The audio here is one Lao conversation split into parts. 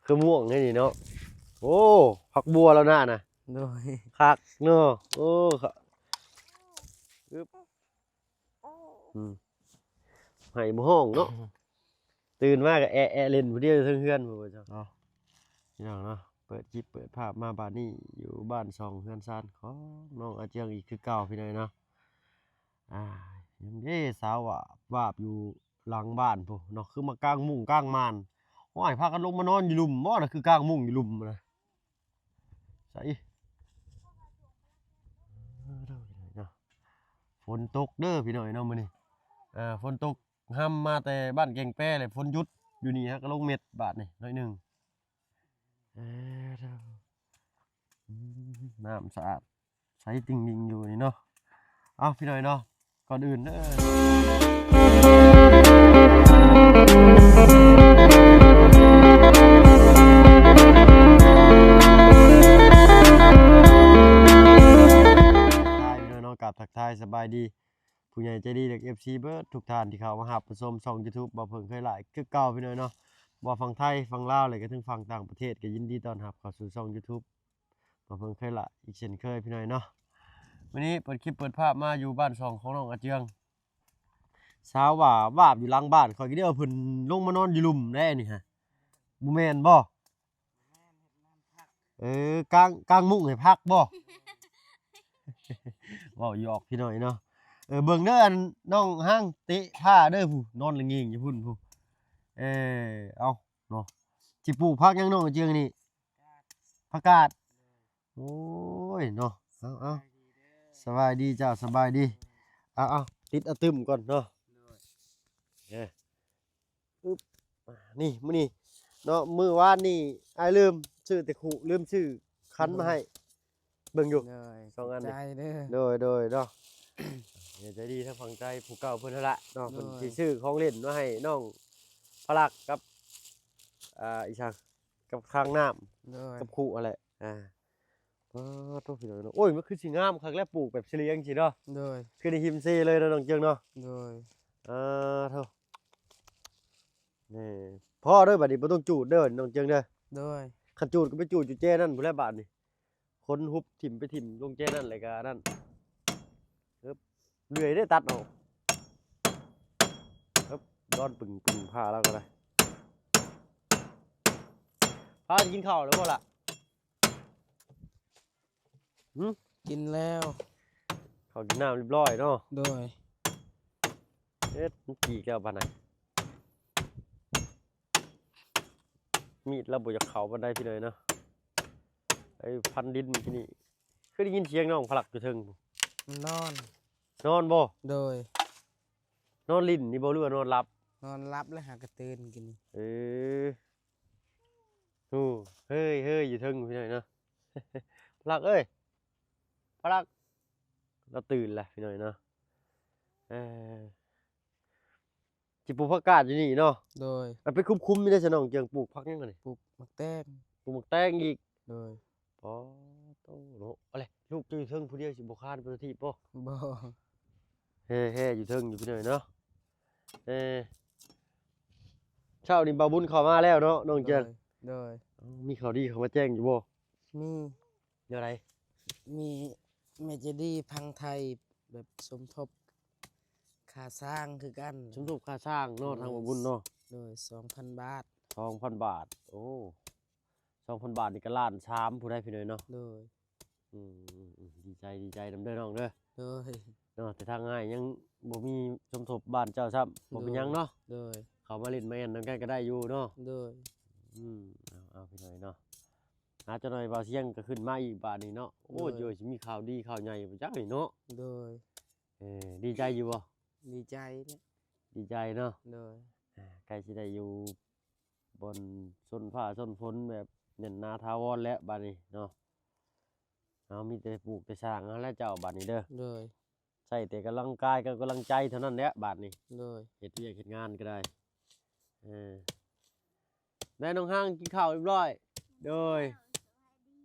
ຄືມ່ວງແທ້ນີ້ເນາະ. ໂອ້ ຜັກບົວແລ້ວນະນະ. ໂດຍ. ຄັກເນາະ. ໂອ້ ຄະ ອຶບ ອືມ ໄຫ້ບໍ່ຮ້ອງເນາະ. ຕື່ນມາກໍແອະໆເລ່ນຜູ້ດຽວຢູ່ເທິງເຮືອນພຸ້ນເຈົ້າເນາະ. ພີ່ນ້ອງເນາະ ເປີດຄລິບເປີດພາບມາບາດນີ້ ຢູ່ບ້ານຊ່ອງເຮືອນຊານຂອງນ້ອງອາເຈືອງອີກຄືເກົ່າ ພີ່ນ້ອງເນາະ. ອ່າ ຍັງເດ້ ສາວວາບວາບຢູ່ຫຼັງບ້ານພຸ້ນເນາະ ຄືມາກາງມຸ້ງກາງມ່ານ. ໂອ້ຍ ພາກັນລົງມານອນຢູ່ລຸ່ມບໍ່ນະ ຄືກາງມຸ້ງຢູ່ລຸ່ມນະ. ໃສ ເນາະ ຝົນຕົກເດີພີ່ນ້ອງເນາະ ມື້ນີ້. ເອີ ຝົນຕົກ ຮ່ຳມາແຕ່ບ້ານແກ່ງແປ ແລ້ວຝົນຢຸດ ຢູ່ນີ້ຮະກໍລົງເມັດບາດນີ້ໜ້ອຍໜຶ່ງ. ເອີ ເດີ ອືມ ນ້ຳສະອາດໃສຕິ່ງດິ່ງຢູ່ນີ້ເນາະ. ເອົາ ພີ່ນ້ອງເນາະ ກ່ອນອື່ນເດີ ທັກທາຍພີ່ນ້ອງເນາະ ກາບທັກທາຍສະບາຍດີ ຜູ້ໃຫຍ່ໃຈດີ ແລະ ເອັຟຊີ ເບິດທຸກທ່ານທີ່ເຂົ້າມາຮັບມາຊົມຊ່ອງ YouTube ບ່າວເຜິ້ງເຄີຍຫຼ້າຍຄືເກົ່າ ພີ່ນ້ອງເນາະ. ບໍ່ວ່າຝັ່ງໄທ ຝັ່ງລາວ ແລະ ກະເຖິງຝັ່ງຕ່າງປະເທດ ກະຍິນດີຕ້ອນຮັບເຂົ້າສູ່ຊ່ອງ YouTube ບ່າວເຜິ້ງເຄີຍຫຼ້າຍອີກເຊັ່ນເຄີຍ ພີ່ນ້ອງເນາະ. ມື້ນີ້ເປີດຄລິບເປີດພາບມາຢູ່ບ້ານຊ່ອງຂອງນ້ອງອາເຈືອງ ສາວວ່າວາບຢູ່ຫຼັງບ້ານຂ້ອຍ ກະເດີ ເພິ່ນລົງມານອນຢູ່ລຸ່ມແດ່ນີ້ຮະ ບໍ່ແມ່ນບໍ່? ເອີ ກາງ ກາງມຸ້ງໃຫ້ພັກບໍ່? ເວົ້າຢອກພີ່ນ້ອງເນາະ. ເອີ ເບິ່ງເດີ ອັນນ້ອງຫ້າງເຕະຜ້າເດີ ຜູ້ນອນລະງງຢູ່ພຸ້ນຜູ້. ເອີ ເອົາເນາະ ຊິປູກຜັກຫຍັງນ້ອງເຈືອງນີ້? ຜັກກາດ. ໂອ້ຍເນາະ ເອົາໆ ສະບາຍດີເຈົ້າ ສະບາຍດີ. ເອົາໆ ຕິດອະຕຶມກ່ອນເນາະ. ເອີ ອຶບ ນີ້ ມື້ນີ້ເນາະ ມື້ວານນີ້ອ້າຍລືມຊື້ແຕ່ຄຸ ລືມຊື້ຂັນມາໃຫ້ ເບິ່ງຢູ່ ໂດຍ ສອງອັນນີ້ ຂອບໃຈເດີ ໂດຍໆເນາະ. ໃຈດີທາງຝັ່ງໄທຜູ້ເກົ່າເພິ່ນຫັ້ນລະເນາະ ເພິ່ນ ໂດຍ ຊິຊື້ຂອງຫຼິ້ນມາໃຫ້ນ້ອງພະລັກກັບ ອ່າ ອີ່ຫຍັງ ກັບຄາງນ້ຳ ໂດຍ ກັບຄຸຫັ້ນແຫຼະ. ອ່າ ປາດໂທ້ ພີ່ນ້ອງເນາະ ໂອ້ຍ ມັນຄືຊິງາມຄັກແຫຼະ ປູກແບບສະເລຍງຊີ້ເນາະ. ໂດຍ ຄືໄດ້ຮິມເຊເລີຍເນາະ ນ້ອງເຈືອງເນາະ. ໂດຍ ອ່າ ໂທ້ ນີ້ ພໍເດີ ບາດນີ້ບໍ່ຕ້ອງຈູດເດີ ນ້ອງເຈືອງເດີ. ໂດຍ ຄັນຈູດກໍໄປຈູດຢູ່ແຈນັ້ນພຸ້ນແຫຼະ ບາດນີ້ ຂົນຫຸບຖິ້ມໄປຖິ້ມລົງແຈນັ້ນ ແລ້ວກໍນັ້ນ ເອີບ ເລື່ອຍເດ້ ຕັດອອກ ເອີບ ດອນປຶງໆ ພາລາວກໍໄດ້. ພາກິນເຂົ້າແລ້ວບໍ່ລະ? ຫື ກິນແລ້ວ ເຂົ້າກິນນ້ຳຮຽບຮ້ອຍເນາະ. ໂດຍ ເຮັດມັນກີກແລ້ວປານໃດ ມີດລາວບໍ່ຢາກເຂົ້າປານໃດພີ່ນ້ອງເນາະ. ໄອ້ພັນດິນມື້ກີ້ນີ້ ຄືໄດ້ຍິນສຽງນ້ອງພະລັກຢູ່ເທິງ ມັນນອນ ນອນບໍ່? ໂດຍ ນອນຫຼິ້ນນີ້ບໍ່ ຫຼືວ່ານອນຫຼັບ? ນອນຫຼັບແລ້ວຫາກະຕື່ນກິນ. ເອີ ໂອ້ ເຮີ້ຍໆ ຢູ່ເທິງພີ່ນ້ອງເນາະ. ພະລັກເອີຍ ພະລັກ ລາວຕື່ນແລ້ວພີ່ນ້ອງເນາະ. ເອີ ຊິປູກຜັກກາດຢູ່ນີ້ເນາະ. ໂດຍ ອັນໄປຄຸມໆ ຢູ່ໃນສະໜອງເຈີງ ປູກຜັກຫຍັງອັນນີ້? ປູກໝາກແຕງ ປູກໝາກແຕງອີກ. ໂດຍ ປາໂຕເນາະ. ເອົາແຫຼະ ລູກເຈົ້າຢູ່ເທິງຜູ້ດຽວ ຊິບໍ່ຄານໄປທີ່ບໍ່? ບໍ່ ແຮ່ໆ ຢູ່ເທິງຢູ່ພີ່ນ້ອງເນາະ. ເອີ ເຊົ້ານີ້ບ່າວບຸນເຂົ້າມາແລ້ວເນາະ ນ້ອງເຈີງ. ໂດຍ ໂດຍ ເອົ້າ ມີຂ່າວດີເຂົ້າມາແຈ້ງຢູ່ບໍ່? ມີ ແນວໃດ? ມີແມ່ໃຈດີຝັ່ງໄທແບບສົມທົບຄ່າສ້າງຄືກັນ. ສົມທົບຄ່າສ້າງເນາະ ໂດຍ ທາງບ່າວບຸນເນາະ. ໂດຍ ສອງພັນບາດ. ສອງພັນບາດ ໂອ້ ສອງພັນບາດນີ້ກໍລ້ານສາມພຸ້ນໃດ໋ພີ່ນ້ອງເນາະ. ໂດຍ ອືມໆ ດີໃຈ ດີໃຈນຳເດີນ້ອງເດີ. ໂດຍ ເນາະ ແຕ່ທາງອ້າຍຍັງບໍ່ມີສົມທົບບ້ານເຈົ້າຊ້ຳ. ບໍ່ເປັນຫຍັງເນາະ. ໂດຍ ເຂົ້າມາຫຼິ້ນມາແອ່ນນຳກັນກໍໄດ້ຢູ່ເນາະ. ໂດຍ ອືມ ເອົາໆ ພີ່ນ້ອງເນາະ. ຫາຈັກໜ່ອຍບ່າວຊຽງກໍຂຶ້ນມາອີກບາດນີ້ເນາະ. ໂອ້ຍ ໂດຍ ໂອ້ຍ ຊິມີຂ່າວດີຂ່າວໃຫຍ່ບໍ່ຈັກນີ້ເນາະ. ໂດຍ ເອີ ດີໃຈຢູ່ບໍ່? ດີໃຈແຫຼະ ດີໃຈເນາະ. ໂດຍ ອ່າ ໃກ້ຊິໄດ້ຢູ່ບ່ອນຊົນຟ້າຊົນຝົນແບບແໜ້ນໜາຖາວອນແລ້ວບາດນີ້ເນາະ. ເຮົາມີແຕ່ປູກແຕ່ສ້າງເອົາແລ້ວເຈົ້າບາດນີ້ເດີ. ໂດຍ ໃຊ້ແຕ່ກຳລັງກາຍກັບກຳລັງໃຈເທົ່ານັ້ນແຫຼະບາດນີ້. ໂດຍ ເຮັດວຽກເຮັດງານກໍໄດ້. ເອີ ໄດ້ນ້ອງຫ້າງກິນເຂົ້າຮຽບຮ້ອຍ. ໂດຍ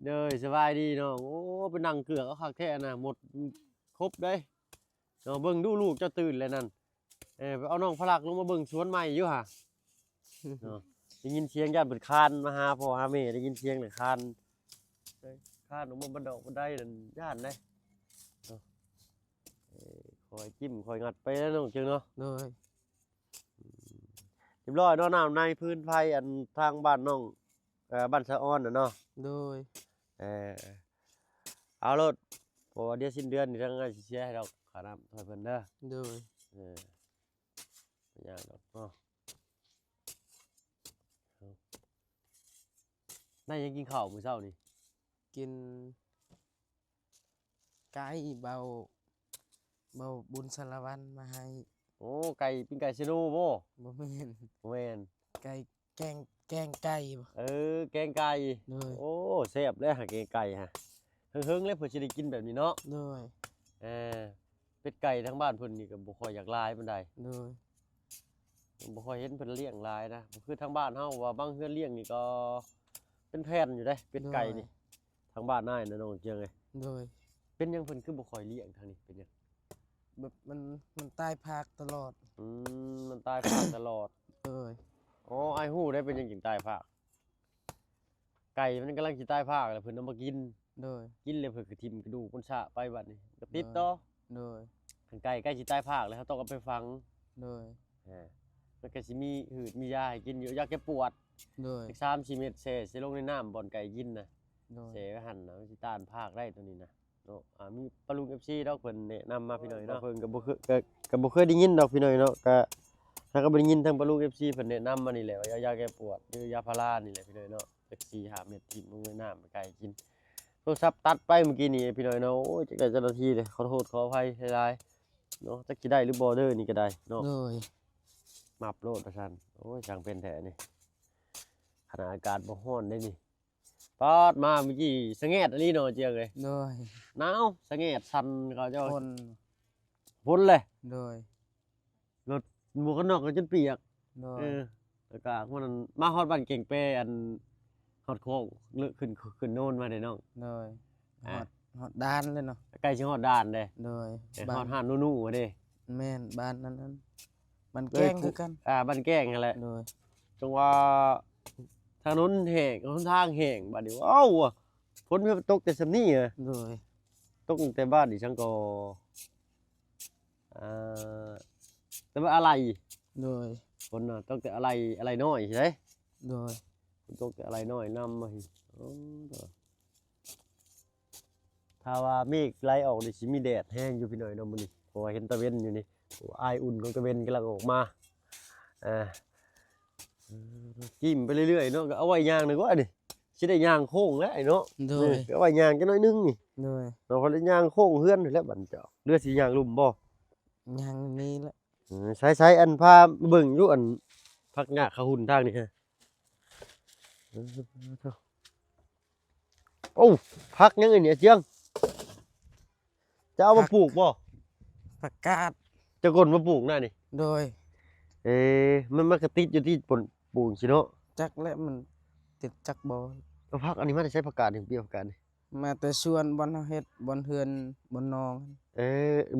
ໂດຍ ສະບາຍດີນ້ອງ. ໂອ້ ໄປນັ່ງເກືອກເອົາຄັກແທ້ນະ ໝົດຄົບເດ້ເນາະ. ເບິ່ງດູ ລູກເຈົ້າຕື່ນແລ້ວນັ້ນ. ເອີ ໄປເອົານ້ອງພະລັກລົງມາເບິ່ງສວນໃໝ່ຢູ່ຫາເນາະ. ໄດ້ຍິນສຽງຢ້ານເພິ່ນຄານມາຫາພໍ່ຫາແມ່ ໄດ້ຍິນສຽງແລ້ວຄານ ເອີຍ ຄານອອກມາບັນດອກບັນໄດນັ້ນຢ້ານເດ້ ເນາະ ເອີຍ ຄ່ອຍຈິ້ມຄ່ອຍງັດໄປເນາະນ້ອງເຈີງເນາະ. ໂດຍ ອືມ ຮຽບຮ້ອຍເນາະ ນ້ຳໃນຟືນໄຟ ອັນທາງບ້ານນ້ອງ ເອີ ບ້ານສະອອນນະເນາະ. ໂດຍ ເອີ ເອົາໂລດ ເພາະວ່າດຽວສິ້ນເດືອນນີ້ທາງອ້າຍຊິເສຍໃຫ້ດອກ ຄ່ານ້ຳຊ່ອຍເພິ່ນເດີ. ໂດຍ ເອີ ບໍ່ຍາກດອກເນາະ. ໄດ້ຫຍັງກິນເຂົ້າມື້ເຊົ້ານີ້? ກິນໄກ່ ເບົາ ເບົາບຸນສາລະວັນມາໃຫ້. ໂອ້ ໄກ່ ປີ້ງໄກ່ເຊໂນບໍ່? ບໍ່ແມ່ນ ບໍ່ແມ່ນ ໄກ່ ແກງ ແກງໄກ່ບໍ່? ເອີ ແກງໄກ່. ໂດຍ ໂອ້ ແຊບແລ້ວຫາ ແກງໄກ່ຫາ ເຫິງໆແລ້ວເພິ່ນຊິໄດ້ກິນແບບນີ້ເນາະ. ໂດຍ ເອີ ເປັດໄກ່ທາງບ້ານເພິ່ນນີ້ກໍບໍ່ຄ່ອຍຢາກຫຼາຍປານໃດ. ໂດຍ ບໍ່ຄ່ອຍເຫັນເພິ່ນລ້ຽງຫຼາຍນະ ບໍ່ຄືທາງບ້ານເຮົາ ວ່າບາງເຮືອນລ້ຽງນີ້ກໍເປັນແຜ່ນຢູ່ເດ້ ເປັດໄກ່ນີ້. ໂດຍ ທາງບ້ານອ້າຍນະນ້ອງເຈີງເອີຍ. ໂດຍ ເປັນຫຍັງເພິ່ນຄືບໍ່ຄ່ອຍລ້ຽງທາງນີ້ ເປັນຫຍັງ? ແບບມັນ ມັນຕາຍພາກຕະຫຼອດ. ອືມ ມັນຕາຍພາກຕະຫຼອດ. ໂດຍ ອໍ ອ້າຍຮູ້ໄດ້ເປັນຫຍັງຈຶ່ງຕາຍພາກ ໄກ່ມັນກຳລັງຊິຕາຍພາກແລ້ວ ເພິ່ນເອົາມາກິນ. ໂດຍ ກິນແລ້ວເພິ່ນກໍຖິ້ມກະດູກມັນຊະໄປ ບາດນີ້ກໍຕິດຕໍ່. ໂດຍ ຄັນໄກ່ໃກ້ຊິຕາຍພາກແລ້ວ ເຮົາຕ້ອງເອົາໄປຝັງ. ໂດຍ ເອີ ມັນກໍຊິມີຫືດມີຢາໃຫ້ກິນຢູ່ ຢາແກ້ປວດ. ໂດຍ ຈັກສາມສີ່ເມັດ ແຊ່ໃສ່ລົງໃນນ້ຳບ່ອນໄກ່ກິນນະ. ໂດຍ ແຊ່ໄວ້ຫັ້ນນະ ມັນຊິຕ້ານພາກໄດ້ໂຕນີ້ນະ. ເນາະ ອ່າ ມີປ້າລຸງເອັຟຊີດອກ ເພິ່ນແນະນຳມາພີ່ນ້ອງເນາະ. ເພິ່ນກໍບໍ່ເຄີຍ ກໍ ກໍບໍ່ເຄີຍໄດ້ຍິນດອກພີ່ນ້ອງເນາະ. ກໍ ຫາກໍບໍ່ໄດ້ຍິນທາງປ້າລຸງເອັຟຊີເພິ່ນແນະນຳມານີ້ແຫຼະ ວ່າຢາ ຢາແກ້ປວດ ຫຼື ຢາພາລານີ້ແຫຼະພີ່ນ້ອງເນາະ. ຈັກສີ່ຫ້າເມັດ ຖິ້ມລົງໃນນ້ຳໃຫ້ໄກ່ກິນ. ໂທລະສັບຕັດໄປມື້ກີ້ນີ້ພີ່ນ້ອງເນາະ. ໂອ້ຍ ຈັກໄດ້ເຈົ້າໜ້າທີ່ເດ້ ຂໍໂທດຂໍອະໄພຫຼາຍໆເນາະ. ຈັກຊິໄດ້ຫຼືບໍ່ເດີ ນີ້ກໍໄດ້ເນາະ. ໂດຍ ມັບໂລດວ່າຊັ້ນ. ໂອ້ຍ ຊ່າງເປັນແທ້ນີ້ ຂະໜາດອາກາດບໍ່ຮ້ອນເດ້ນີ້. ປາດ ມາມື້ກີ້ສະແງດອີ່ຫຼີເນາະ ເຈີງເອີຍ. ໂດຍ ໜາວສະແງດສັ່ນ ເຂົາເຈົ້າ ຝົນ ຝົນເລີຍ. ໂດຍ ລົດໝວກກັນນັອກກໍຈົນປຽກ. ໂດຍ ເອີ ອາກາດມັນ ມາຮອດບ້ານແກ້ງແປ ອັນ ຮອດໂຄ້ງເລີກຂຶ້ນ ຂຶ້ນໂນນມາເດ້ນ້ອງ. ໂດຍ ອ່າ ຮອດ ຮອດດ່ານເລີຍເນາະ ໃກ້ຊິຮອດດ່ານເດ້. ໂດຍ ເອີ ບ້ານ ຮອດຮ້ານໜູໆເດ້. ແມ່ນ ບ້ານນັ້ນ ບ້ານແກ້ງຄືກັນ. ອ່າ ບ້ານແກ້ງຫັ້ນແຫຼະ. ໂດຍ ຈັ່ງວ່າຖະໜົນແຫ້ງ ຫົນທາງແຫ້ງ ບາດນີ້ ເອົ້າ ຝົນຕົກແຕ່ສ່ຳນີ້. ໂດຍ ຕົກຕັ້ງແຕ່ບ້ານອີ່ຫຍັງກໍ ອ່າ ແຕ່ວ່າອາໄຫຼ່. ໂດຍ ຝົນນະຕົກແຕ່ອາໄຫຼ່ ອາໄຫຼ່ນ້ອຍຊີ້ເດ້. ໂດຍ ຝົນຕົກແຕ່ອາໄຫຼ່ນ້ອຍນຳມາ. ໂອ້ ຖ້າວ່າເມກໄຫຼອອກນີ້ ຊິມີແດດແຮງຢູ່ພີ່ນ້ອງເນາະມື້ນີ້ ເພາະວ່າເຫັນຕາເວັນຢູ່ນີ້. ໂອ້ ອາຍອຸ່ນຂອງຕາເວັນກຳລັງອອກມາ. ເອີ ກິ້ມໄປເລື້ອຍໆເນາະ ກໍເອົາໄວ້ຍ່າງໜຶ່ງວ່ານີ້ ຊິໄດ້ຍ່າງໂຄ້ງແລ້ວເນາະ. ໂດຍ ເອີ ກໍເອົາໄວ້ຍ່າງຈັກໜ້ອຍໜຶ່ງນີ້. ໂດຍ ເນາະ ເພາະໄດ້ຍ່າງໂຄ້ງເຮືອນແລ້ວບັດເຈົ້າ. ເຫຼືອຊິຍ່າງລຸ່ມບໍ່? ຍ່າງນີ້ແຫຼະ. ເອີ ໃສໆ ອັນ ພາມາເບິ່ງຢູ່ ອັນ ຜັກຫຍ້າຂະຫຸ່ນທາງນີ້ຮະ. ເອີ ໂອ້ ຜັກຫຍັງອັນນີ້ ອາຈຽງ? ຈະເອົາມາປູກບໍ່? ຜັກກາດ. ຈະກົ້ນມາປູກນະນີ້? ໂດຍ ເອ ມັນ ມັນກະຕິດຢູ່ທີ່ປົນປູກຊີ້ເນາະ. ຈັກແຫຼະ ມັນຕິດຈັກບໍ່. ເອົາຜັກອັນນີ້ມາແຕ່ໃສ? ຜັກກາດນີ້ ປຽກຜັກກາດນີ້. ມາແຕ່ສວນບ່ອນເຮົາເຮັດ ບ່ອນເຮືອນ ບ່ອນໜອງ. ເອີ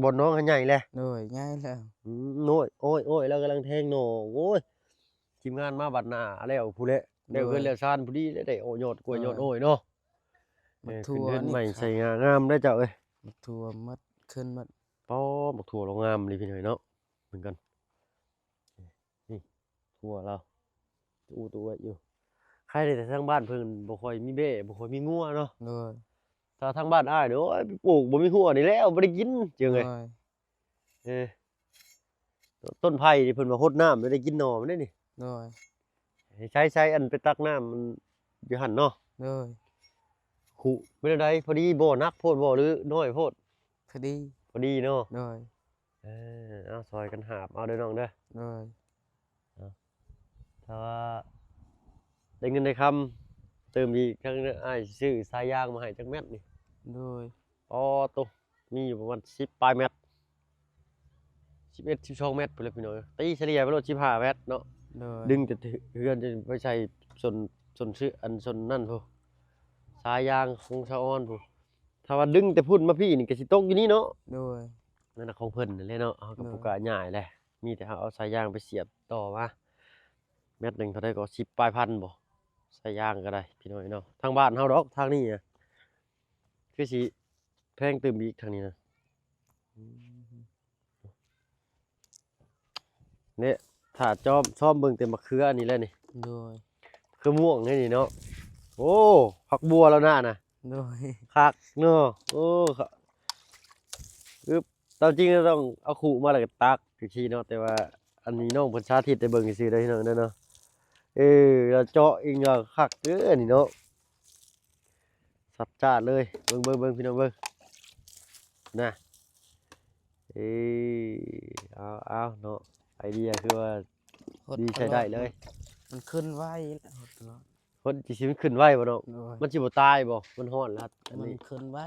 ບ່ອນໜອງຫັ້ນໃຫຍ່ແຫຼະ. ໂດຍ ໃຫຍ່ແລ້ວ. ອືມ ໂອ້ຍ ໂອ້ຍ ໂອ້ຍ ລາວກຳລັງແທງໜໍ່. ໂອ້ຍ ທີມງານມາບັດໜ້າແລ້ວພຸ້ນແຫຼະ. ໂດຍ ແລ້ວເຮືອນແລ້ວຊານພໍດີ ໄດ້ ໄດ້ ໂອ້ ຍອດກ້ວຍ ໂດຍ ຍອດໂອ້ຍເນາະ. ມາ ເອີ ຂຶ້ນເຮືອນໃໝ່ ນີ້ ໃສ່ງາມເດ້ເຈົ້າເອີຍ. ມາທົ່ວໝົດ ຂຶ້ນໝົດ. ປ້ອ ບັກຖົ່ວລາວງາມອີ່ຫຼີພີ່ນ້ອງເນາະ. ເບິ່ງກັນ ນີ້ຖົ່ວລາວ ອູ້ຕະອວດຢູ່. ໃຄແຕ່ທາງບ້ານເພິ່ນບໍ່ຄ່ອຍມີແບ້ ບໍ່ຄ່ອຍມີງົວເນາະ. ໂດຍ ຖ້າທາງບ້ານອ້າຍນີ້ ໂອ້ຍ ໄປປູກບໍ່ມີຫົວນີ້ແລ້ວ ບໍ່ໄດ້ກິນ ເຈີເອີຍ. ໂດຍ ເອີ ຕົ້ນໄຜ່ນີ້ເພິ່ນວ່າຫົດນ້ຳແລ້ວໄດ້ກິນໜໍ່ມັນເດ້ນີ້. ໂດຍ ໃຊ້ ໃຊ້ອັນໄປຕັກນ້ຳມັນຢູ່ຫັ້ນເນາະ. ໂດຍ ຄຸ ເປັນແນວໃດ ພໍດີບໍ່? ໜັກໂພດບໍ່ ຫຼື ນ້ອຍໂພດ? ພໍດີ ພໍດີເນາະ. ໂດຍ ເອີ ເອົາ ຊ່ອຍກັນຫາບເອົາເດີນ້ອງເດີ. ໂດຍ ເອົາ ຖ້າວ່າໄດ້ເງິນໄດ້ຄຳເຕີມອີກ ທາງອ້າຍຊິຊື້ສາຍຢາງມາໃຫ້ຈັກແມັດນີ້. ໂດຍ ອໍ ໂຕ ມີຢູ່ປະມານສິບປາຍແມັດ ສິບເອັດ ສິບສອງແມັດພຸ້ນແຫຼະພີ່ນ້ອງ. ຕີສະເລ່ຍໄປໂລດສິບຫ້າແມັດເນາະ. ໂດຍ ດຶງແຕ່ເຮືອນໄປໃສ່ສົ້ນ ສົ້ນເຊືອກ ອັນສົ້ນນັ້ນພຸ້ນ ສາຍຢາງຂອງສາວອອນພຸ້ນ. ຖ້າວ່າດຶງແຕ່ພຸ້ນມາພີ້ນີ້ກໍຊິຕົກຢູ່ນີ້ເນາະ. ໂດຍ ນັ້ນນະ ຂອງເພິ່ນນັ້ນແຫຼະເນາະ ເຮົາກໍ ໂດຍ ບໍ່ກ້າຍ້າຍແຫຼະ. ມີແຕ່ເຮົາເອົາສາຍຢາງໄປສຽບຕໍ່ມາ. ແມັດໜຶ່ງເທົ່າໃດກໍ ສິບປາຍພັນບໍ່? ໃສ່ຢາງກໍໄດ້ພີ່ນ້ອງເນາະ. ທາງບ້ານເຮົາດອກ ທາງນີ້ນະ ຄືຊິແພງຕື່ມອີກທາງນີ້ນະ. ນີ້ ຖ້າຈອມ ຊອມເບິ່ງແຕ່ມະເຂືອອັນນີ້ແຫຼະນີ້. ໂດຍ. ເຂືອມ່ວງນີ້ເນາະ. ໂອ້ ຜັກບົວແລ້ວນະນະ. ໂດຍ. ຄັກເນາະ. ໂອ້ ຄະ ອຶບ ຕາມຈິງຕ້ອງເອົາຄຸມາແລ້ວກໍຕັກຈັ່ງຊີ້ເນາະ, ແຕ່ວ່າອັນນີ້ນ້ອງເພິ່ນສາທິດໃຫ້ເບິ່ງຊື່ໆເດີພີ່ນ້ອງເດີເນາະ. ເອີ ລາວເຈາະເອງ ລາວຄັກເດີອັນນີ້ເນາະ. ສັດຈາດເລີຍ. ເບິ່ງ ເບິ່ງ ເບິ່ງ ພີ່ນ້ອງເບິ່ງນະ. ເອີ ເອົາ ເອົາເນາະ, ໄອເດຍຄືວ່າດີໃຊ້ໄດ້ເລີຍ. ມັນຂຶ້ນໄວ ຫົດຕະຫຼອດ. ຫົດ ຊິ ຊິມັນຂຶ້ນໄວບໍ່ນ້ອງ? ໂດຍ. ມັນຊິບໍ່ຕາຍບໍ່? ມັນຮ້ອນລະ ອັນນີ້ ມັນຂຶ້ນໄວ.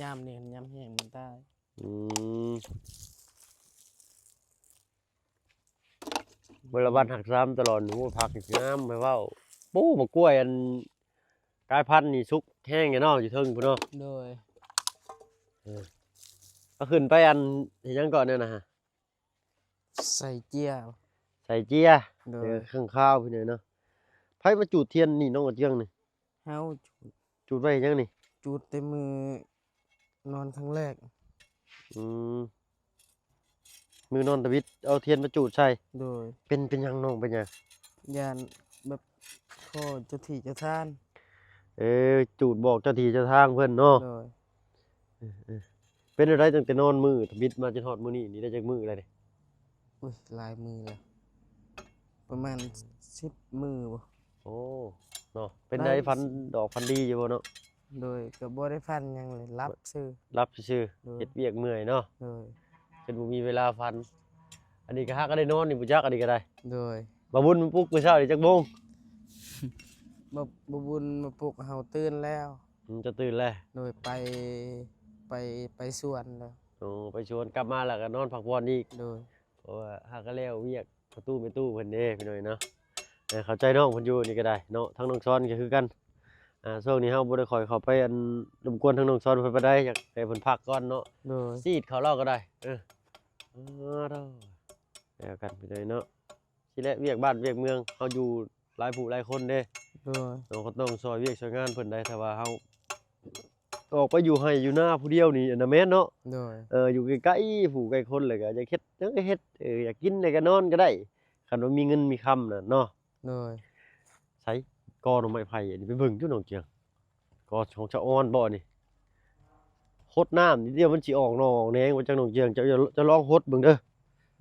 ຍາມນີ້ ຍາມແຫ້ງມັນຕາຍ. ອືມ ເວລາວັນຮັກສາມຕະຫຼອດ. ໂອ້ ຜັກນີ້ງາມ ໃຫ້ເວົ້າ. ໂອ້ ໝາກກ້ວຍອັນກາຍພັນນີ້ສຸກແຮງແດ່ເນາະ ຢູ່ເທິງພຸ້ນເນາະ. ໂດຍ. ເອີ ເອົາຂຶ້ນໄປອັນເຮັດຫຍັງກ່ອນແນວນະ? ໃສ່ເຈ້ຍ. ໃສ່ເຈ້ຍ. ໂດຍ. ເອີ ຂ້າງຄາວພີ່ນ້ອງເນາະ. ໃຜມາຈູດທຽນນີ້ ນ້ອງກະເຈືອງນີ້? ເຮົາຈູດ. ຈູດໄວ້ເຮັດຫຍັງນີ້? ຈູດແຕ່ມື້ນອນຄັ້ງແລກ. ອືມ ມື້ນອນທຳອິດເອົາທຽນມາຈູດໃສ່. ໂດຍ. ເປັນ ເປັນຫຍັງນ້ອງ ເປັນຫຍັງ? ຢ້ານແບບຂໍເຈົ້າທີ່ເຈົ້າທາງ. ເອີ ຈູດບອກເຈົ້າທີ່ເຈົ້າທາງເພິ່ນເນາະ. ໂດຍ. ເອີ ເອີ ເປັນແນວໃດ ຕັ້ງແຕ່ນອນມື້ທຳອິດມາຈົນຮອດມື້ນີ້ນີ້ ໄດ້ຈັກມື້ແລ້ວນີ້? ອຸ້ຍ ຫຼາຍມື້ແລ້ວ ປະມານສິບມື້ບໍ່? ໂອ້ ເນາະ. ເປັນໃດ ຝັນດອກຝັນດີຢູ່ບໍ່ເນາະ? ໂດຍ. ກໍບໍ່ໄດ້ຝັນຫຍັງເລີຍ ຫຼັບຊື່. ຫຼັບຊື່. ໂດຍ. ເຮັດວຽກເມື່ອຍເນາະ. ໂດຍ. ຈົນບໍ່ມີເວລາຝັນ. ອັນນີ້ກໍຫາກໍໄດ້ນອນນີ້ ບໍ່ຈັກ ອັນນີ້ກໍໄດ້. ໂດຍ. ບ່າວບຸນມາປຸກມື້ເຊົ້ານີ້ຈັກໂມງ? ບ່າວ ບ່າວບຸນມາປຸກເຮົາຕື່ນແລ້ວ. ອືມ ເຈົ້າຕື່ນແລ້ວ. ໂດຍ. ໄປ ໄປ ໄປສວນແລ້ວ. ໂອ້ ໄປສວນ ກັບມາແລ້ວກໍນອນພັກຜ່ອນອີກ. ໂດຍ. ເພາະວ່າຫາກໍແລ້ວວຽກພໍ່ຕູ້ແມ່ຕູ້ເພິ່ນເດ້ ພີ່ນ້ອງເນາະ. ເອີ ເຂົ້າໃຈນ້ອງເພິ່ນຢູ່ນີ້ກໍໄດ້ເນາະ. ທາງນ້ອງຊອນກໍຄືກັນ. ອ່າ ຊ່ວງນີ້ເຮົາບໍ່ໄດ້ຄ່ອຍເຂົ້າໄປ ອັນ ລົບກວນທາງນ້ອງຊອນເພິ່ນປານໃດ ຢາກໃຫ້ເພິ່ນພັກກ່ອນເນາະ. ໂດຍ. ຊີດເຂົາລາວກໍໄດ້. ເອີ ເອີ ໂດ ແລ້ວກັນ ພີ່ນ້ອງເນາະ. ຊິແຫຼະ ວຽກບ້ານວຽກເມືອງ ເຮົາຢູ່ຫຼາຍຜູ້ຫຼາຍຄົນເດ້. ໂດຍ. ເຮົາກໍຕ້ອງຊ່ອຍວຽກຊ່ອຍງານເພິ່ນໄດ໋ ຖ້າວ່າເຮົາອອກໄປຢູ່ໄຮ່ຢູ່ນາຜູ້ດຽວນີ້ ອັນນັ້ນແມ່ນເນາະ. ໂດຍ. ເອີ ຢູ່ໃກ້ໆຜູ້ໃກ້ຄົນ ແລ້ວກໍຢາກເຮັດຫຍັງກໍເຮັດ ເອີ ຢາກກິນແລ້ວກໍນອນກໍໄດ້ ຄັນວ່າມີເງິນມີຄຳນະເນາະ. ໂດຍ. ໃສ ກໍໜໍ່ໄມ້ໄຜ່ ອັນນີ້ ໄປເບິ່ງຢູ່ໜອງຈຽງ. ກໍຂອງສະອອນບໍ່ນີ້? ຫົດນ້ຳນິດດຽວມັນຊິອອກໜໍ່ອອກແໜງວ່າຈັກໜອງຈຽງ. ເຈົ້າ ເຈົ້າລອງຫົດເບິ່ງເດີ.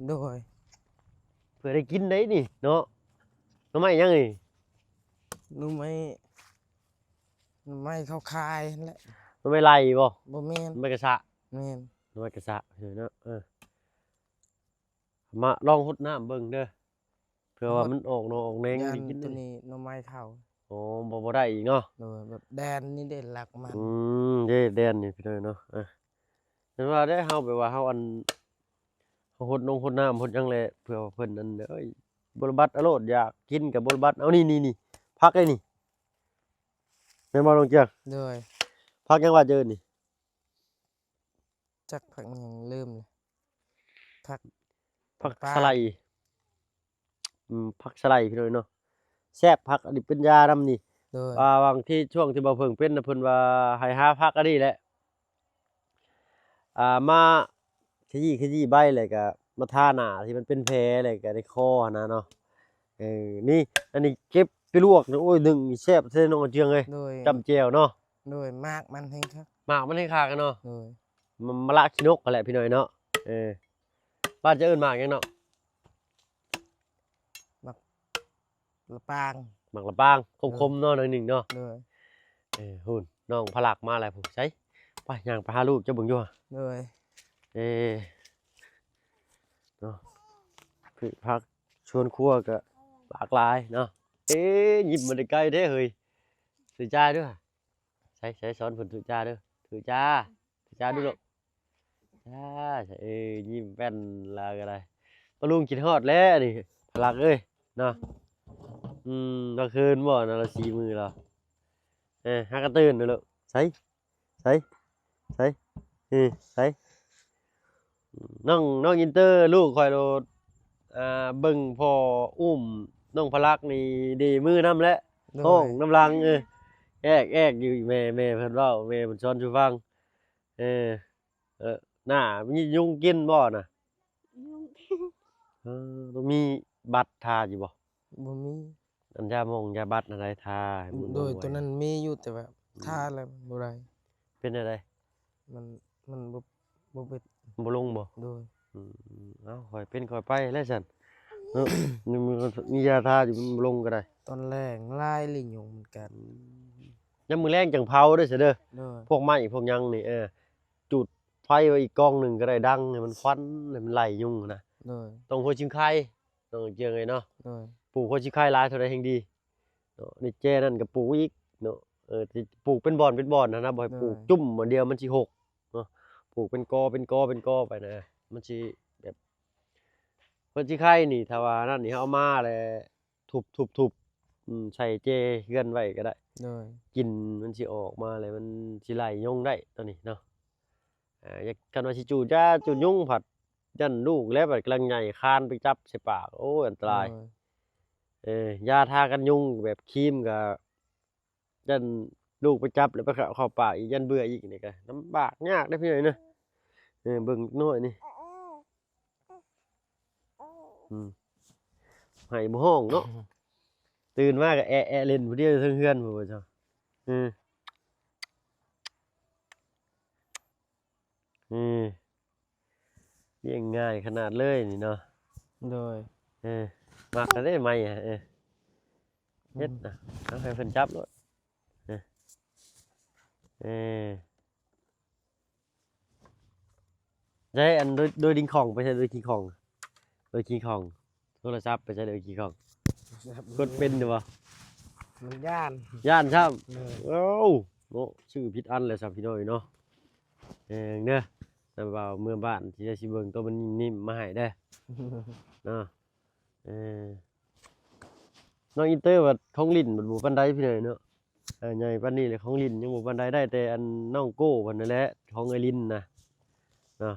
ໂດຍ. ເພື່ອໄດ້ກິນໄດ໋ນີ້ເນາະ. ໜໍ່ໄມ້ຫຍັງນີ້? ໜໍ່ໄມ້ ໜໍ່ໄມ້ເຂົາຂາຍຫັ້ນແຫຼະ. ໜໍ່ໄມ້ໄລ່ບໍ່? ບໍ່ແມ່ນ. ໜໍ່ໄມ້ກະຊະ. ແມ່ນ. ໜໍ່ໄມ້ກະຊະເນາະ. ເອີ ມາລອງຫົດນ້ຳເບິ່ງເດີ ເພື່ອວ່າມັນອອກໜໍ່ອອກແໜງ ຢ້ານໄດ້ກິນ ໂຕນີ້ໜໍ່ໄມ້ເຂົາ. ໂອ້ ບໍ່ ບໍ່ໄດ້ອີກເນາະ. ໂດຍ. ແບບແດນນີ້ເດ້ລັກມັນ. ອືມ ເດ້ແດນນີ້ພີ່ນ້ອງເນາະ. ເອີ ແຕ່ວ່າໄດ້ເຮົາ ແບບວ່າເຮົາ ອັນ ເຮົາຫົດນົງຫົດນ້ຳຫົດຫຍັງແຫຼະ ເພື່ອວ່າເພິ່ນ ອັນ ເອີຍ ບົວລະບັດອາໂລດ ຢາກກິນກໍບົວລະບັດ. ເອົາ ນີ້ ນີ້ ນີ້ ຜັກໄດ໋ນີ້ ແມ່ນບໍ່ນ້ອງເຈືອງ? ໂດຍ. ຜັກຫຍັງວ່າເຈີນີ້? ຈັກຜັກຫຍັງ ລືມແລ້ວ. ຜັກ ຜັກສະໄລ. ອືມ ຜັກສະໄລພີ່ນ້ອງເນາະ ແຊບຄັກ ອັນນີ້ເປັນຢານຳນີ້. ໂດຍ. ອ່າ ຫວ່າງທີ່ຊ່ວງທີ່ບ່າວເຜິ້ງເປັນນະ ເພິ່ນວ່າໃຫ້ຫາຜັກອັນນີ້ແຫຼະ ອ່າ ມາຂະຢີ້ ຂະຢີ້ໃບ ແລ້ວກະມາທາໜ້າທີ່ມັນເປັນແຜ ແລ້ວກະໃນຄໍຫັ້ນນະເນາະ. ເອີ ນີ້ ອັນນີ້ເກັບໄປລວກນະ ໂອ້ຍ ໜຶ້ງນີ້ແຊບແທ້ນ້ອງເຈືອງເອີຍ. ໂດຍ. ຈ້ຳແຈ່ວເນາະ. ໂດຍ. ໝາກມັນແຮງຄັກ ໝາກມັນແຮງຄັກເນາະ. ໂດຍ. ມະ ມະລະຂີ້ນົກຫັ້ນແຫຼະພີ່ນ້ອງເນາະ. ເອີ ບ້ານເຈົ້າເອີ້ນໝາກຫຍັງເນາະ? ໝາກລະປາງ. ໝາກລະປາງ ຂົມໆເນາະ ໜ້ອຍໜຶ່ງເນາະ. ໂດຍ. ເອີ ຫຸ້ນ ນ້ອງພະລັກມາແລ້ວພຸ້ນ ໃສ ໄປ ຍ່າງໄປຫາລູກເຈົ້າເບິ່ງຢູ່. ໂດຍ. ເອີ ເນາະ ພືດຜັກສວນຄົວກໍຫຼາກຫຼາຍເນາະ. ເອີ ຍິ້ມມາແຕ່ໄກແທ້ເຮີ້ຍ ຖືຈາເດີ້. ໃສ ໃສ ສອນເພິ່ນຖືຈາເດີ້ ຖືຈາ ຖືຈາດູລູກ. ຈ້າ ເອີ ຍິ້ມແປ້ນລາວກໍໄດ້. ປ້າລຸງຄິດຮອດແລ້ວນີ້ ພະລັກເອີຍເນາະ. ອືມ ລາວຄືນບໍ່ນະ ລາວຊີ້ມືລາວ. ເອີ ຫາກະຕື່ນເດີ້ລູກ ໃສ ໃສ ໃສ ເອີ ໃສ ນ້ອງ ນ້ອງອິນເຕີ ລູກຂ້ອຍໂລດ ອ່າ ເບິ່ງພໍ່ອຸ້ມ ນ້ອງພະລັກນີ້ດີມືນຳແຫຼະ ໂດຍ ຮ້ອງນຳຫຼັງ ເອີ ແອກໆຢູ່ ແມ່ ແມ່ເພິ່ນເວົ້າ ແມ່ເພິ່ນສອນສູ່ຟັງ ເອີ ເອີ ໜ້າມີຍຸງກິນບໍ່ນະ? ຍຸງ ເອີ ຕ້ອງມີບັດທາຢູ່ບໍ່? ບໍ່ມີ ອັນຢາໝອງຢາບັດອັນໃດທາໃຫ້ມັນ ໂດຍ ບໍ່ໄຫວ ໂຕນັ້ນມີຢູ່ ແຕ່ວ່າ ອືມ ທາແລ້ວມັນບໍ່ໄດ້ ເປັນແນວໃດ? ມັນ ມັນບໍ່ ບໍ່ເປັນ ບໍ່ລົງບໍ່? ໂດຍ ອືມ ເອົ້າ ຄ່ອຍເປັນຄ່ອຍໄປແຫຼະຊັ້ນເນາະ ມີ ມີຢາທາຢູ່ ມັນບໍ່ລົງກໍໄດ້ ຕອນແລງຫຼາຍລີຍຸງເໝືອນກັນ ອືມ ຍາມມື້ແລງຈັ່ງເຜົາເດີ້ ໂດຍ ພວກໄມ້ພວກຫຍັງນີ້ ເອີ ຈູດໄຟໄວ້ອີກກອງໜຶ່ງກໍໄດ້ ດັງໃຫ້ມັນຄວັນ ໃຫ້ມັນໄລ່ຍຸງນະ ໂດຍ ຕ້ອງຫົວຊິງໄຄ ນ້ອງເຈີເອີຍເນາະ ໂດຍ ປູກຫົວຊິງໄຄຫຼາຍເທົ່າໃດແຮ່ງດີເນາະ ນີ້ແຈນັ້ນກໍປູກອີກເນາະ ເອີ ປູກເປັນບ່ອນເປັນບ່ອນຫັ້ນນະ ບໍ່ໃຫ້ ໂດຍ ປູກຈຸ້ມອັນດຽວ ມັນຊິຫົກເນາະ ປູກເປັນກໍເປັນກໍເປັນກໍໄປນະ ມັນຊິແບບ ຫົວຊິງໄຄນີ້ ຖ້າວ່ານັ້ນນີ້ ເຮົາເອົາມາແລ້ວທຸບໆໆ ອືມ ໃສ່ແຈເຮືອນໄວ້ກໍໄດ້ ໂດຍ ກິ່ນມັນຊິອອກມາ ແລ້ວມັນຊິໄລ່ຍຸງໄດ້ ຕົວນີ້ເນາະ ອ່າ ຢາກ ຄັນວ່າຊິຈູດຢາຈູດຍຸງ ພັດຢ້ານລູກແລ້ວ ບັດກຳລັງໃຫຍ່ ຄານໄປຈັບໃສ່ປາກ ໂອ້ຍ ອັນຕະລາຍ ໂດຍ ເອີ ຢາທາກັນຍຸງແບບຄຣີມກໍ ຢ້ານລູກໄປຈັບແລ້ວໄປເຂົ້າ ເຂົ້າປາກອີກ ຢ້ານເບື່ອອີກ ນີ້ກໍລຳບາກຍາກເດ້ພີ່ນ້ອງເອີຍເນາະ ເອີ ເບິ່ງເດັກນ້ອຍນີ້ ອືມ ໄຫ້ບໍ່ຮ້ອງເນາະ ຕື່ນມາກໍແອະໆເຫຼັ້ນຜູ້ດຽວຢູ່ເທິງເຮືອນພຸ້ນ ວ່າຊະ ເອີ ນີ້ ລ້ຽງງ່າຍຂະໜາດເລີຍນີ້ເນາະ ໂດຍ ເອີ ມັກແລ້ວເດ້ໄມ້ ເອີ ເຮັດນະ ເອົາໃຫ້ເພິ່ນຈັບໂລດ ເອີ ເອີ ໃຊ້ອັນໂດຍ ໂດຍຄິງຄອງ ໄປໃຊ້ໂດຍຄິງຄອງ ໂດຍຄິງຄອງ ໂທລະສັບໄປໃຊ້ໂດຍຄິງຄອງ ກົດເປັນຢູ່ບໍ່? ມັນຢ້ານ ຢ້ານຊ້ຳ ເອີ ໂອ້ ເນາະ ຊື້ຜິດອັນແລ້ວຊ້ຳພີ່ນ້ອງເອີຍເນາະ ແຮງເດີ ແຕ່ວ່າເມືອບ້ານຊິໄດ້ຊິເບິ່ງໂຕມັນນິ້ມໆມາໃຫ້ເດີ ເນາະ ເອີ ນ້ອງອິນເຕີວ່າຂອງຫຼິ້ນມັນບໍ່ປານໃດພີ່ນ້ອງເນາະ ເອີ ໃຫຍ່ປານນີ້ແລ້ວຂອງຫຼິ້ນຍັງບໍ່ປານໃດ ໄດ້ແຕ່ອັນນ້ອງໂກ້ເພິ່ນນັ້ນແຫຼະ ຂອງເອື້ອຍລິນນະ ເນາະ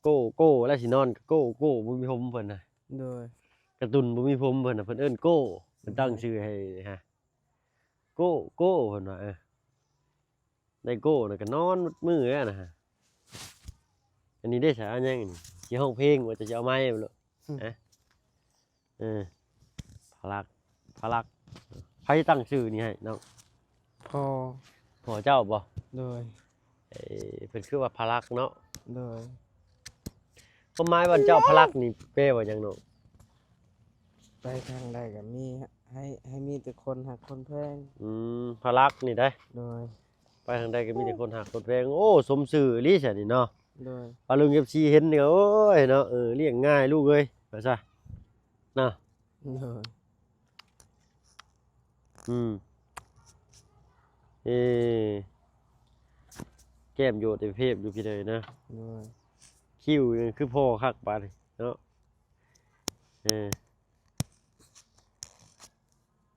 ໂກ້ ໂກ້ ແລ້ວຊິນອນກໍໂກ້ ໂກ້ ບໍ່ມີຜົມເພິ່ນນະ ໂດຍ ກາຕູນບໍ່ມີຜົມເພິ່ນນະ ເພິ່ນເອີ້ນໂກ້ ເພິ່ນຕັ້ງຊື່ໃຫ້ຮະ ໂກ້ ໂກ້ ເພິ່ນວ່າ ເອີ ໄດ້ໂກ້ນະກໍນອນໝົດມື້ແລ້ວນະ ອັນນີ້ເດ້ສາ ຫຍັງນີ້ ຊິຮ້ອງເພງບໍ່ ຈະ ຈະເອົາໄມບໍ່ໂລດ ຮະ ເອີ ພະລັກ ພະລັກ ໃຜຕັ້ງຊື່ນີ້ໃຫ້ນ້ອງ? ພໍ່ ພໍ່ເຈົ້າບໍ່? ໂດຍ ເອີ ເພິ່ນຄືວ່າພະລັກເນາະ ໂດຍ ຄວາມໝາຍວ່າເຈົ້າພະລັກນີ້ແປວ່າຫຍັງນ້ອງ? ໄປທາງໃດກໍມີ ໃຫ້ ໃຫ້ມີແຕ່ຄົນຮັກຄົນແພງ ອືມ ພະລັກນີ້ໄດ໋ ໂດຍ ໄປທາງໃດກໍມີແຕ່ຄົນຮັກຄົນແພງ ໂອ້ ສົມຊື່ອີ່ຫຼີຊະນີ້ເນາະ ໂດຍ ປາລຸງ ເອັຟຊີ ເຫັນນີ້ກໍ ໂອ້ຍເນາະ ເອີ ລ້ຽງງ່າຍລູກເອີຍ ວ່າຊະເນາະ ໂດຍ ອືມ ເອີ ແກ້ມໂຍດເອເພບຢູ່ພີ່ເດີນະ ໂດຍ ຄິວຍັງຄືພໍ່ຄັກປານນີ້ເນາະ ເອີ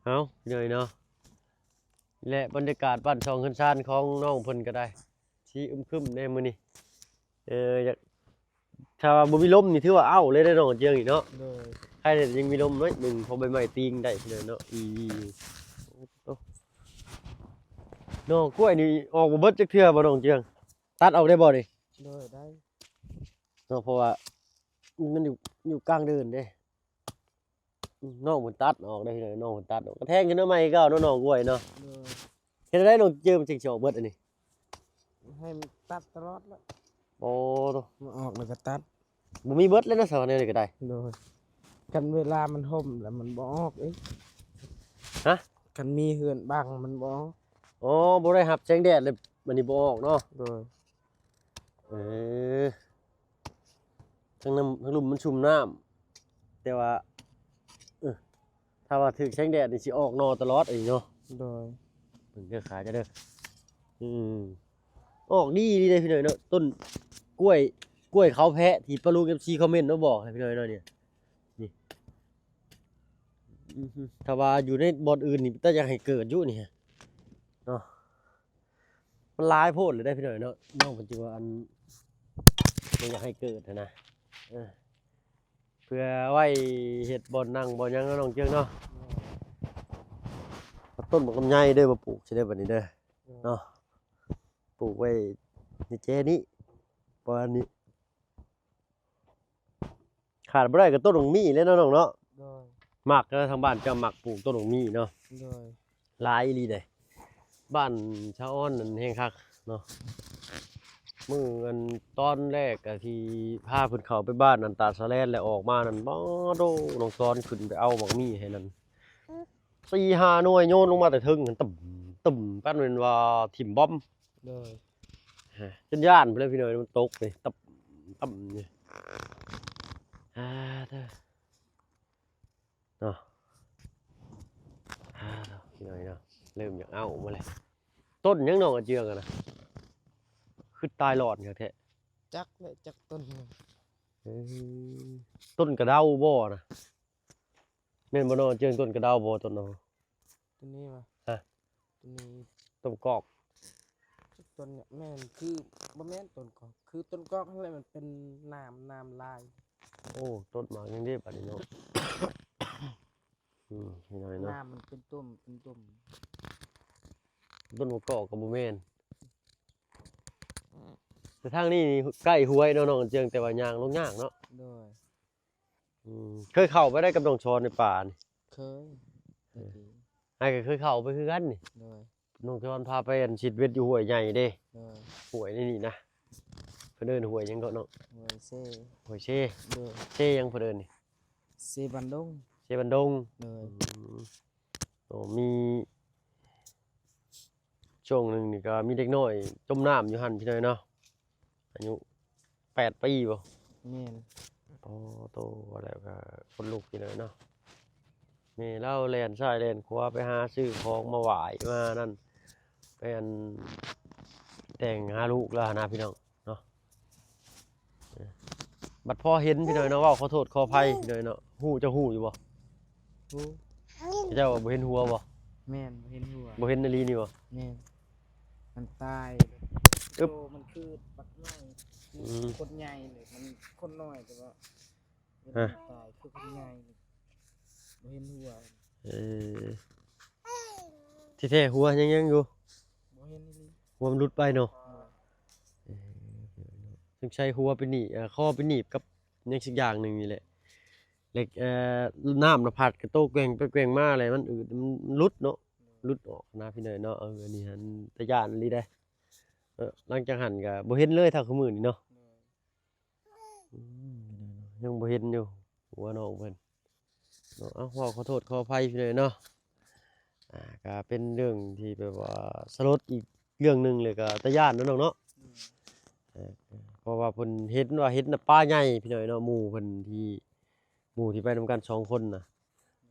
ເອົາ ພີ່ນ້ອງເນາະ ແລະ ບັນຍາກາດບ້ານຊ່ອງເຮືອນຊານຂອງນ້ອງເພິ່ນກໍໄດ້ ຊິອຶມຄຶມແດ່ມື້ນີ້ ເອີ ຢາກ ຖ້າວ່າບໍ່ມີລົມນີ້ຖືວ່າເອົ້າເລີຍເດ້ນ້ອງເຈືອງນີ້ເນາະ ໂດຍ ໃຄແດ່ຍັງມີລົມໜ້ອຍໜຶ່ງ ພໍໃບໄມ້ຕີງໄດ້ພີ່ນ້ອງເນາະ ອີ ໂອ້ ໜໍ່ກ້ວຍນີ້ອອກບໍ່ເບິດຈັກເທື່ອບໍ່ນ້ອງເຈືອງ? ຕັດອອກໄດ້ບໍ່ນີ້? ໂດຍ ໄດ້ ເນາະ ເພາະວ່າມັນຢູ່ ຢູ່ກາງເດີ່ນເດ້ ນ້ອງເພິ່ນຕັດອອກໄດ້ພີ່ນ້ອງ ນ້ອງເພິ່ນຕັດອອກ ກະແທງຂຶ້ນມາໃໝ່ຄືເກົ່າເນາະ ໜໍ່ກ້ວຍເນາະ ໂດຍ ເຮັດແນວໃດນ້ອງເຈີມັນຈຶ່ງຊິອອກເບິດອັນນີ້? ໃຫ້ມັນຕັດຕະຫຼອດແລ້ວ ໂອ້ ມາອອກແລ້ວກະຕັດ ບໍ່ມີເບິດແລ້ວເນາະ ສາວແນວນີ້ກະໄດ້ ໂດຍ ຄັນເວລາມັນຮົ່ມແລ້ວມັນບໍ່ອອກອີກ ຮະ? ຄັນມີເຮືອນບັງມັນບໍ່ອອກ ອໍ ບໍ່ໄດ້ຮັບແສງແດດເລີຍ ອັນນີ້ບໍ່ອອກເນາະ ໂດຍ ເອີ ທາງນ້ຳ ທາງລຸ່ມມັນຊຸ່ມນ້ຳ ແຕ່ວ່າ ເອີ ຖ້າວ່າຖືກແສງແດດນີ້ຊິອອກໜໍ່ຕະຫຼອດອັນນີ້ເນາະ ໂດຍ ເບິ່ງເດີຂາເຈົ້າເດີ ອືມ ອອກດີອີ່ຫຼີເດ້ພີ່ນ້ອງເນາະ ຕົ້ນກ້ວຍ ກ້ວຍເຂົາແພະທີ່ປາລຸງ ເອັຟຊີ ຄອມເມັນມາບອກໃຫ້ພີ່ນ້ອງເນາະ ນີ້ ນີ້ ອືມ ຖ້າວ່າຢູ່ໃນບ່ອນອື່ນນີ້ ຕາຢາກໃຫ້ເກີດຢູ່ນີ້ເນາະ ມັນຫຼາຍໂພດເລີຍເດ້ພີ່ນ້ອງເນາະ ນ້ອງເພິ່ນຈຶ່ງວ່າອັນ ບໍ່ຢາກໃຫ້ເກີດຫັ້ນນະ ເອີ ເພື່ອໄວ້ເຮັດບ່ອນນັ່ງບ່ອນຫຍັງເນາະ ນ້ອງເຈີງເນາະ. ແມ່ນ. ຕົ້ນບັກລຳໄຍເດີ ມາປູກຊິໄດ້ບັດນີ້ເດີ ແມ່ນ ເນາະ. ປູກໄວ້ໃນແຈນີ້ ປະມານນີ້. ຂາດບໍ່ໄດ້ກໍຕົ້ນບັກໝີ່ແຫຼະເນາະ ນ້ອງເນາະ. ໂດຍ. ມັກເນາະ ທາງບ້ານເຈົ້າມັກປູກຕົ້ນບັກໝີ່ເນາະ. ໂດຍ. ຫຼາຍອີ່ຫຼີເດ້ ບ້ານຊາອອນນັ້ນແຮງຄັກເນາະ. ມື້ອັນຕອນແລກກະທີ່ພາເພິ່ນເຂົ້າໄປບ້ານອັນຕາສະແລນ ແລ້ວອອກມານັ້ນ ບາໂດ ນ້ອງສອນຂຶ້ນໄປເອົາບັກໝີ່ໃຫ້ນັ້ນ ສີ່ຫ້າໜ່ວຍໂຍນລົງມາແຕ່ເທິງຫັ້ນ ຕຶ້ມ ຕຶ້ມ ປານແມ່ນວ່າຖິ້ມບອມ. ໂດຍ. ຈົນຢ້ານພຸ້ນແຫຼະພີ່ນ້ອງ ມັນຕົກນີ້ ຕຶ້ມ ຕຶ້ມນີ້. ອາ ເດີ ເນາະ. ອາ ພີ່ນ້ອງເນາະ ເລີ່ມຢາກເອົາມາແລ້ວ. ຕົ້ນຫຍັງນ້ອງອາເຈືອງຫັ້ນນະ ຄືຕາຍຫຼອດຄັກແທ້? ຈັກແຫຼະ ຈັກຕົ້ນ. ເອີ ຕົ້ນກະເດົາບໍ່ນະ? ແມ່ນບໍ່ນ້ອງອາເຈືອງ ຕົ້ນກະເດົາບໍ່ຕົ້ນນັ້ນ? ຕົ້ນນີ້ຫວາ? ຮະ? ຕົ້ນນີ້ ຕົ້ນກອກ. ຕົ້ນນີ້ແມ່ນ ຄື ບໍ່ແມ່ນຕົ້ນກອກ ຄືຕົ້ນກອກຫັ້ນແຫຼະ ມັນເປັນໜາມ ໜາມລາຍ. ໂອ້ ຕົ້ນໝາກຫຍັງເດບາດນີ້ເນາະ. ອືມ ພີ່ນ້ອງເນາະ ໜາມມັນເປັນຕຸ່ມ ເປັນຕຸ່ມ. ຕົ້ນໝາກກອກກໍບໍ່ແມ່ນ ແຕ່ທາງນີ້ນີ້ໃກ້ຫ້ວຍເນາະນ້ອງເຈືອງ ແຕ່ວ່າຍ່າງລົງຍາກເນາະ. ໂດຍ. ອືມ ເຄີຍເຂົ້າໄປໄດ້ກັບນ້ອງສອນໃນປ່ານີ້? ເຄີຍ. ເອີ ອ້າຍກໍເຄີຍເຂົ້າໄປຄືກັນນີ້. ໂດຍ. ນ້ອງສອນພາໄປອັນຊິດເບັດຢູ່ຫ້ວຍໃຫຍ່ເດ້. ໂດຍ. ຫ້ວຍໃນນີ້ນະ ເພິ່ນເອີ້ນຫ້ວຍຫຍັງເກາະນ້ອງ? ຫ້ວຍເຊ. ຫ້ວຍເຊ. ໂດຍ. ເຊຫຍັງເພິ່ນເອີ້ນນີ້? ເຊບັນດົງ. ເຊບັນດົງ. ໂດຍ. ອືມ ໂອ້ ມີ ຊ່ວງໜຶ່ງນີ້ກໍມີເດັກນ້ອຍຈົມນ້ຳຢູ່ຫັ້ນພີ່ນ້ອງເນາະ ອາຍຸແປດປີບໍ່? ແມ່ນ. ໂອ້ໂຕ ວ່າແລ້ວກໍຂົນລຸກພີ່ນ້ອງເນາະ. ແມ່ລາວແລ່ນຊ້າຍແລ່ນຂວາໄປຫາຊື້ຂອງມາຫວ້າຍມານັ້ນ ໄປອັນແຕ່ງຫາລູກລາວຫັ້ນນະພີ່ນ້ອງ. ເນາະ ເອີ ບັດພໍເຫັນພີ່ນ້ອງເນາະ ເວົ້າຂໍໂທດຂໍອະໄພພີ່ນ້ອງເນາະ. ຮູ້ ເຈົ້າຮູ້ຢູ່ບໍ່? ຮູ້. ເຈົ້າວ່າບໍ່ເຫັນຫົວບໍ່? ແມ່ນ ບໍ່ເຫັນຫົວ. ບໍ່ເຫັນອີ່ຫຼີນີ້ບໍ່? ແມ່ນ. ມັນຕາຍ ອຶບ ໂຕມັນຄືບັກນ້ອຍ ອືມ ຄົນໃຫຍ່ເລີຍ ມັນຄົນນ້ອຍ ແຕ່ວ່າ ຮະ ຕາຍຄືຄົນໃຫຍ່ ບໍ່ເຫັນຫົວ. ເອີ ທີ່ແທ້ຫົວຍັງ ຍັງຢູ່ ບໍ່ເຫັນອີ່ຫຼີ ຫົວມັນຫຼຸດໄປເນາະ. ເອີ ສົງໄສຫົວໄປໜີບ ເອີ ຄໍໄປໜີບກັບຫຍັງສັກຢ່າງໜຶ່ງນີ້ແຫຼະ ແລ້ວ ເອີ ນ້ຳນະພັດກະໂຕແກວ່ງໄປແກວ່ງມາ ແລ້ວມັນອືດ ມັນ ມັນຫຼຸດເນາະ ຫຼຸດອອກນະພີ່ນ້ອງເນາະ. ເອີ ອັນນີ້ຫັ້ນຕາຢ້ານອີ່ຫຼີເດ້. ເອີ ຫຼັງຈາກຫັ້ນກະບໍ່ເຫັນເລີຍເທົ່າຄືມື້ນີ້ເນາະ. ອືມ ຍັງບໍ່ເຫັນຢູ່ຫົວນ້ອງເພິ່ນເນາະ. ເອົ້າ ຂໍໂທດຂໍອະໄພພີ່ນ້ອງເນາະ. ອ່າ ກະເປັນເລື່ອງທີ່ແບບວ່າສະຫຼົດອີກເລື່ອງໜຶ່ງ ແລ້ວກະຕາຢ້ານເນາະນ້ອງເນາະ. ເອີ ເພາະວ່າເພິ່ນເຫັນວ່າເຫັນນະປາໃຫຍ່ພີ່ນ້ອງເນາະ ໝູ່ເພິ່ນທີ່ ໝູ່ທີ່ໄປນຳກັນສອງຄົນນະ.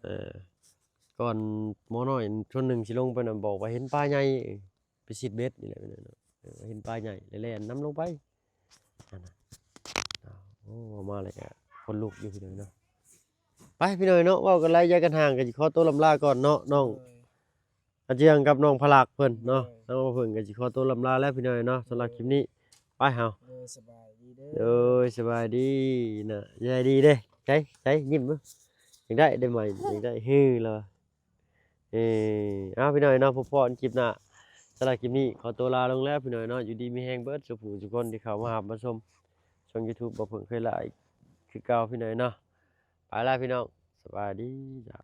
ເອີ ກ່ອນໝໍນ້ອຍຄົນໜຶ່ງຊິລົງໄປນະ ບອກວ່າເຫັນປາໃຫຍ່ ໄປຊິດເບັດນີ້ແຫຼະພີ່ນ້ອງເນາະ. ເອີ ເຫັນປາໃຫຍ່ແລ້ວແລ່ນນຳລົງໄປຫັ້ນນະ. ໂອ້ ເວົ້າມາແລ້ວກະຂົນລຸກຢູ່ພີ່ນ້ອງເນາະ. ໄປພີ່ນ້ອງເນາະ ເວົ້າກັນຫຼາຍຢາຍກັນຫ່າງ ກໍຊິຂໍໂຕລ່ຳລາກ່ອນເນາະ ນ້ອງ ໂດຍ ອາເຈືອງກັບນ້ອງພະລັກເພິ່ນເນາະ. ໂດຍ. ທາງເຮົາເພິ່ນກໍຊິຂໍໂຕລ່ຳລາແລ້ວພີ່ນ້ອງເນາະ. ໂດຍ. ສຳລັບຄລິບນີ້ໄປເຮົາ ໂດຍ ສະບາຍດີເດີ. ໂດຍ ສະບາຍດີນະ ໃຈດີເດ້. ໃຈ ໃຈ ຍິ້ມເບິ່ງ ຢາກໄດ້ໄດ້ໃໝ່ ຢາກໄດ້ ເຮີລະ ເອີ ເອົາພີ່ນ້ອງເນາະ ພົບພໍ້ກັນຄລິບໜ້າ. ສຳລັບຄລິບນີ້ຂໍຕົວລາລົງແລ້ວພີ່ນ້ອງເນາະ. ຢູ່ດີມີແຮງເບິດສູ່ຜູ້ສູ່ຄົນທີ່ເຂົ້າມາຮັບມາຊົມຊ່ອງ YouTube ບໍ່ເພິ່ງເຄີຍຫຼາຍຄືເກົ່າພີ່ນ້ອງເນາະ. ໄປລະພີ່ນ້ອງ ສະບາຍດີຈ້າ.